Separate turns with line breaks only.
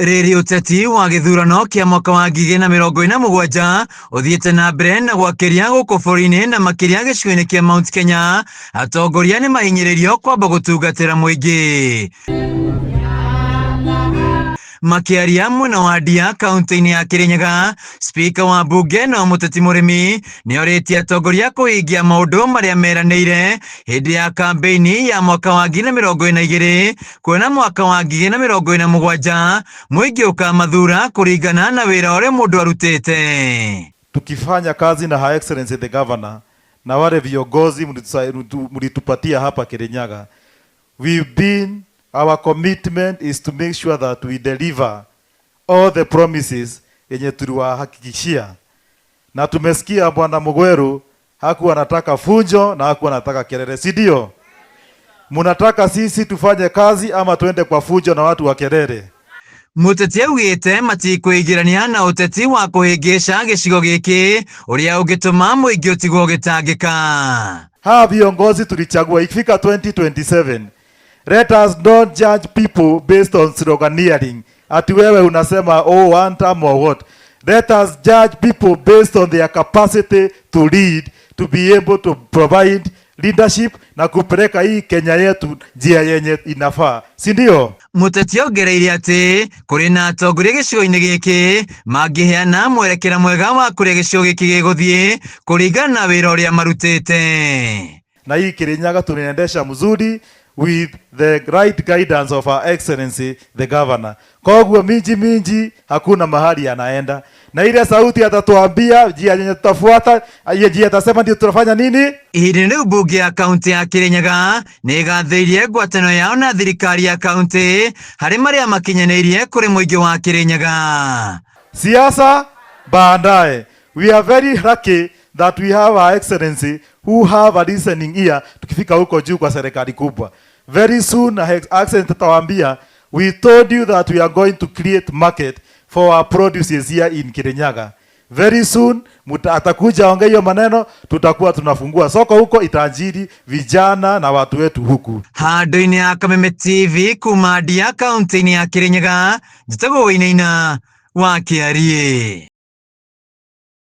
Rĩrĩ ũteti wa gĩthurano kĩa mwaka wa 2047 ũthiĩte na mbere na gwakĩria gũkũ bũrũri-inĩ na makĩria gĩcigo-inĩ kĩa Mount Kenya, atongoria nĩ mahinyĩrĩrio kwamba gũtungatĩra mũingĩ. Makĩaria mwena wa Ndia kaunti-inĩ ya Kirinyaga, spika wa mbunge na mũteti mũrĩmi nĩ orĩtie atongoria kũhingia maũndũ marĩa meranĩire hĩndĩ ya kambĩini ya mwaka wa 2022 kuona mwaka wa 2047 mũingĩ ũkamathura kũringana na wĩra ũrĩa mũndũ arutĩte.
Tukifanya kazi na Her Excellency the Governor na wale viongozi mlitupatia hapa Kirinyaga, we've been our commitment is to make sure that we deliver all the promises yenye tuliwahakikishia, na tumesikia Bwana Mugweru hakuwa anataka fujo na hakuwa anataka kelele, si ndio? Mnataka sisi tufanye kazi ama tuende kwa fujo na watu wa kelele?
Mũteti augĩte matikwĩingĩrania na ũteti wa kũhĩngĩca gĩcigo gĩkĩ ũrĩa ũngĩtũma mũingĩ ũtigwo ũgĩtangĩka.
Hawa viongozi tulichagua, ikifika 2027, let us not judge people based on sloganeering, ati wewe unasema, "Oh, one term," or what. Let us judge people based on their capacity to lead, to be able to provide leadership na kupeleka hii Kenya yetu njia yenye inafaa, si ndio?
Mũteti ongereire atĩ kũrĩ na atongoria gĩcigo-inĩ gĩkĩ mangĩheana mwerekera mwega wa kũrĩa gĩcigo gĩkĩ gĩgũthiĩ kũringana na wĩra ũrĩa marutĩte.
Na hii Kirinyaga tunaendesha mzuri with the right guidance of Her Excellency the Governor. Koguo minji minji hakuna mahali anaenda, na ile sauti atatuambia njia yenye tutafuata, hiyo njia atasema ndio tutafanya nini.
Ihinda rĩu mbunge ya kaunti ya Kirinyaga nĩ ĩgathĩrĩirie ngwatanĩro yao na thirikari ya kaunti harĩ marĩa makinyanĩirie kũrĩ mũingĩ wa Kirinyaga.
Siasa baadaye. We are very lucky that we have Her Excellency who have a listening ear. Tukifika huko juu kwa serikali kubwa, very soon Her Excellency tutawaambia, "We told you that we are going to create market for our produces here in Kirinyaga." Very soon atakuja ongea hiyo maneno, tutakuwa tunafungua soko huko, itaajiri vijana na watu wetu huku.
Handũ-inĩ ya Kameme TV kuma Ndia kaunti-inĩ ya Kirinyaga, njĩtagwo Wainaina wa Kĩariĩ.